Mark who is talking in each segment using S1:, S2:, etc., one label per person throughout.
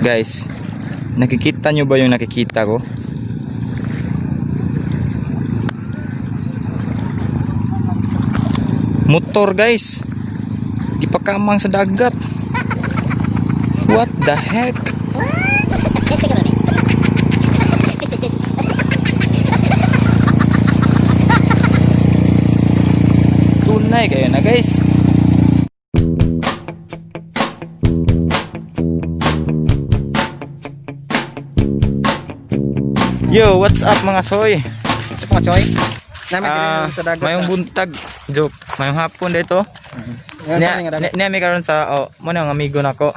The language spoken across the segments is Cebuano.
S1: Guys, nakikita nyo ba yung nakikita ko? Motor, guys. Gipakamang sa dagat. What the heck? Tunay kayo na, guys. Yo, what's up, mga soy?
S2: Sa mga choy. Namin diri
S1: Ah,
S2: sa dagat.
S1: mayong buntag. Joke. Mayong hapon dito.
S2: Ngayon sa nga dagat.
S1: Niya may karon sa, oh, mo na ang amigo nako.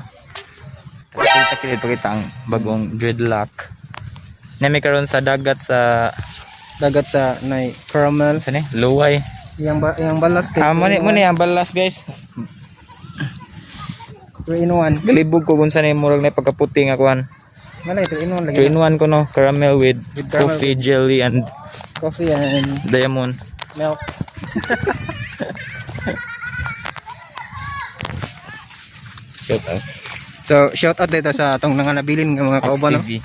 S1: Pakita kini, pakita ang bagong dreadlock. Niya may karon sa dagat sa
S2: Dagat sa nay caramel.
S1: Sa ni? Luway.
S2: Yang ba, yang balas kay.
S1: Ah, mo ni ang balas, guys.
S2: 3 in 1.
S1: Galibog ko kung sa ni murag na pagkaputi nga kuan.
S2: Malay 3 in 1 lagi.
S1: 3 in 1 ko, no, caramel with,
S2: With caramel.
S1: coffee, jelly and
S2: Coffee and
S1: diamond.
S2: milk.
S1: Shout out.
S2: So, shout out dito sa atong nanganabilin nga mga
S1: Ox
S2: kauban, no.
S1: TV.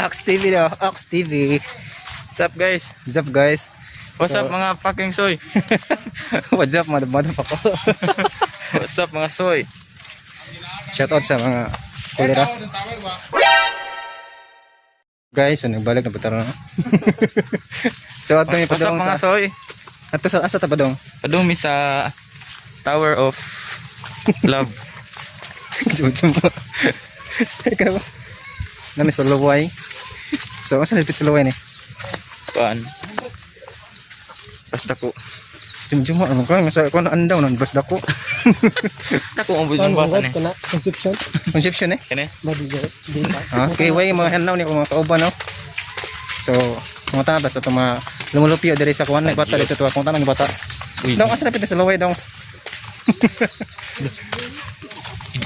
S2: Ox TV daw, Ox TV.
S1: What's up, guys?
S2: What's up, guys?
S1: What's up, mga fucking soy?
S2: What's up, motherfucker?
S1: What's up, mga soy?
S2: Shout out sa mga kulira. Guys, so nagbalik na pataro na. So ato mi
S1: What's up,
S2: padong
S1: mga
S2: sa
S1: soy?
S2: ato sa asa ta padong?
S1: Padung mi sa Tower of Love.
S2: Jumbo. Ikaw ba? Nami sa Luway. So asa nilipit sa Luway ni?
S1: Kuan. Basta ko.
S2: Jumbo ano ka nga sa kuno andaw nang bas dako.
S1: Dako ang yung basa ni.
S3: Conception.
S2: Conception eh.
S1: Kani?
S2: Ah, okay, way mga hanaw ni ako mga kauban, no. So, mga tana basta to mga lumulupyo diri sa kuan bata dito to akong tanang bata.
S1: Uy.
S2: Dong, asa napit sa Luway, dong?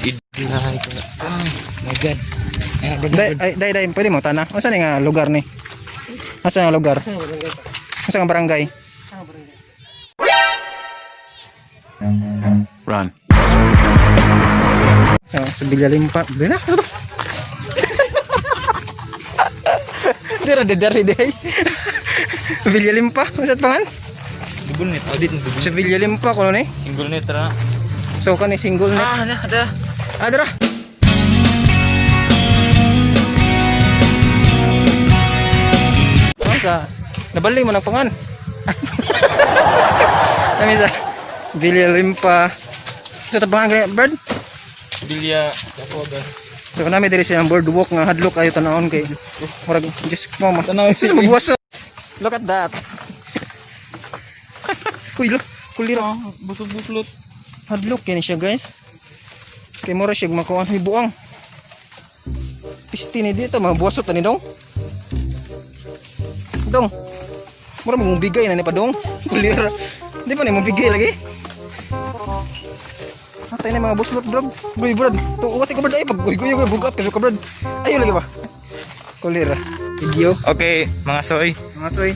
S1: Id Oh my God.
S2: Day, ay, day, day, pwede mo tana. Unsa ni nga lugar ni? Asa nga lugar? Asa nga barangay?
S1: Run.
S2: Oh, sa Villalimpa. Bila, ano ba? Dira de dari day. Villalimpa, unsa pangan?
S1: Dugol net, audit dugol.
S2: Sa Villalimpa kuno ni.
S1: Single net ra.
S2: So kani single net.
S1: Ah, na, da.
S2: Ah, dira. Oh, sa nabali mo ng pangan. Kami sa Villalimpa. Sa tabangan kay bird.
S1: Bilya. Dako ga.
S2: So nami diri sa boardwalk nga hadlok ayo tanawon kay murag Diyos ko ma.
S1: Tanaw
S2: Sus magbuwas. Look at that. Uy, look, kulira.
S1: Busog-buslot.
S2: Hadlok kini siya, guys. Kay mura siya makuha ni buang. Pisti ni dito mga buwasot ani dong. Dong. Mura mong bigay na ni pa dong. Kulira. Di pa ni mong bigay lagi. Atay na mga buslot, bro. Bro, bro. Tuwat ko, bro. Ay pag guy guy bugat kasi ko, bro. Ayo lagi ba. Kulira. Video.
S1: Okay, mga soy.
S2: Mga soy.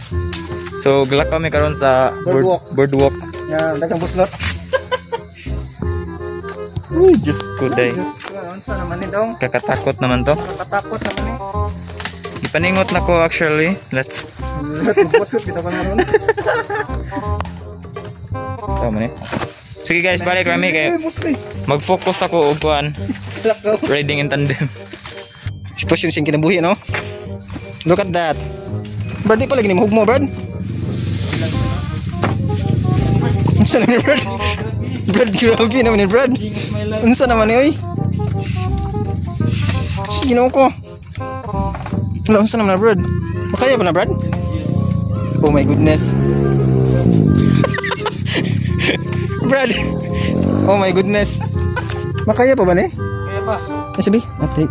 S1: So glak kami karon sa
S2: Boardwalk.
S1: Boardwalk.
S2: Ya, dagang buslot.
S1: Uy, Diyos ko day.
S2: Unsa naman ni dong?
S1: Kakatakot naman to.
S2: Nakatakot naman ni.
S1: Ipaningot na ko actually. Let's.
S2: Buslot kita pa na ron.
S1: Tama ni. Sige guys, balik rami kayo.
S2: Ay, buslot.
S1: Mag-focus ako og kuan.
S2: Lakaw.
S1: Riding in tandem.
S2: Sitwasyon siyang kinabuhi, no? Look at that. Brad, di pala gini mahugmo, Brad. Unsa naman ni Brad? Brad, grabe naman ni Brad. Unsa naman ni, oy? Sus, ginoo ko. Wala, unsa naman na, Brad? Makaya ba na, Brad? Oh my goodness. Brad! Oh my goodness. Makaya pa ba ni?
S1: Kaya pa.
S2: Ay, sabi, ate.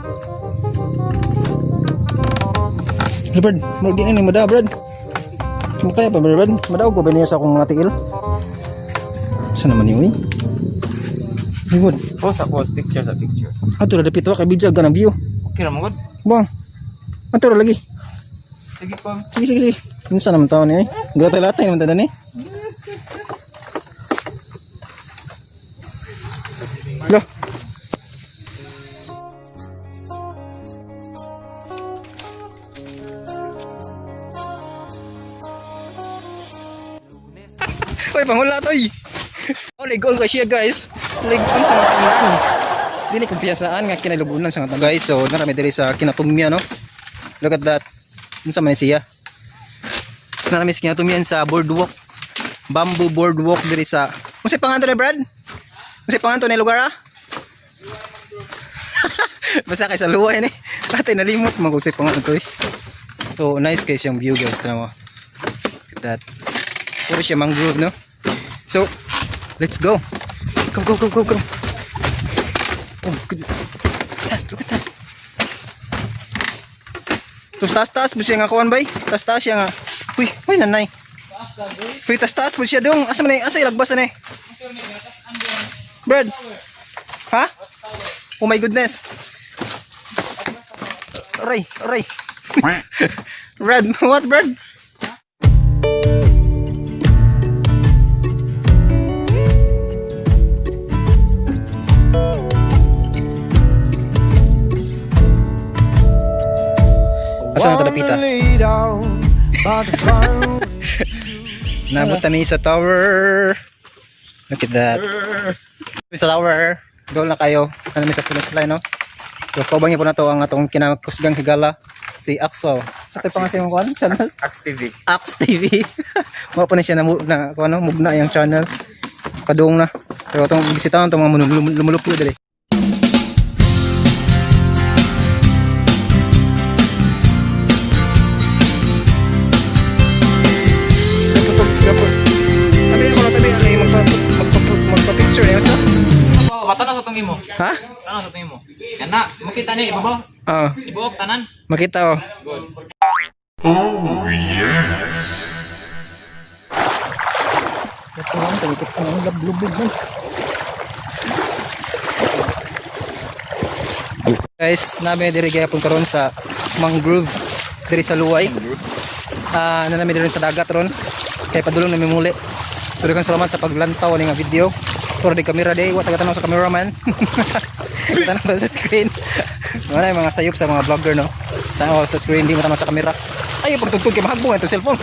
S2: Hello, Brad. Murag di na ni madaw, Brad. Makaya pa, Brad. Madaw ko ba niya sa akong mga tiil? Saan naman ni, uy? Ay, good.
S1: Post sa post picture sa picture.
S2: Ato ra dapit wa kay video ganang view.
S1: Okay ra mo gud.
S2: Bang. Ato ra lagi.
S1: Sige pa.
S2: Sige, sige, sige. Unsa naman taon ni, uy? Gatay-latay naman tanan ni. Lah. Uy, pangula to, oy. Oh, ligon ko siya, guys. Ligon sa mga tanan. Di ni kumpiyasaan nga kinalugunan sa mga tanan. Guys, so narami diri sa kinatumya, no? Look at that. Unsa man ni siya? Narami sa kinatumyan sa boardwalk. Bamboo boardwalk diri sa... Unsa panganto ni Brad? Unsa panganto ni lugar ah? Basta kay sa luwa ni. Ate nalimot man kung sa panganto eh. So nice guys yung view, guys, tanawa. Look at that. Puro siya mangrove, no? So let's go. Go, go, go, go, go. Oh good. That, look at that. Tapos taas-taas mo siya nga kuan bay. Taas-taas siya nga. Uy, uy nanay. Uy, taas-taas mo siya dong. Asa man ni? Asa ilagbas ani? Brad. Ha? Oh my goodness. Aray, aray. Brad, what, Brad? Asa na talapita? Nabot kami sa tower. Look at that. Sa tower. Doon na kayo. Ano mi sa finish line, no? So, kaubang niyo po na to ang atong kinakusgang higala, si Axel. Sa ito pa nga siyang kuan? Channel?
S1: Ax TV.
S2: Ax TV. Mga pa na siya na, na kung ano, mugna yung channel. Kadung na. Pero itong bisitahan itong mga lumulupyo dali. Tabi ako na tabi ano yung magpa-picture eh. Sa?
S1: Oh, bata na sa tungin mo.
S2: Ha?
S1: Tanaw sa tungin mo. Yan na, makita ni ibabaw.
S2: Ah,
S1: Ibuok tanan.
S2: Makita oh.
S1: Good.
S3: Oh, yes.
S2: Ito lang, talikot ang lablubog man. Guys, nami diri gihapon karon sa mangrove diri sa Luway. Ah, na nami diri sa dagat ron. Kay padulong nami muli. So daghang salamat sa paglantaw ani nga video. Pero di kamera day, wa taga sa cameraman. Tanaw ta sa screen. Wala yung mga sayop sa mga vlogger, no. Tanaw sa screen, di mo tanaw sa kamera. Ay, pagtugtog kay mahagbong itong cellphone.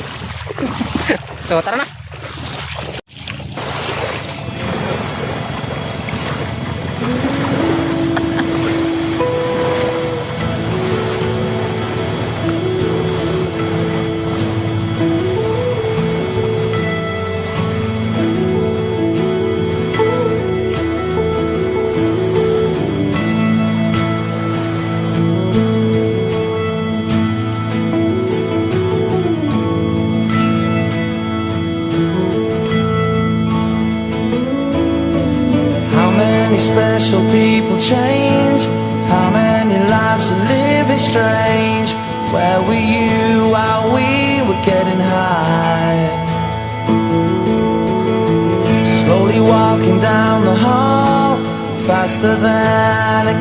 S2: So tara na.
S4: How many special people change? How many lives are living strange? Where were you while we were getting high? Slowly walking down the hall, faster than a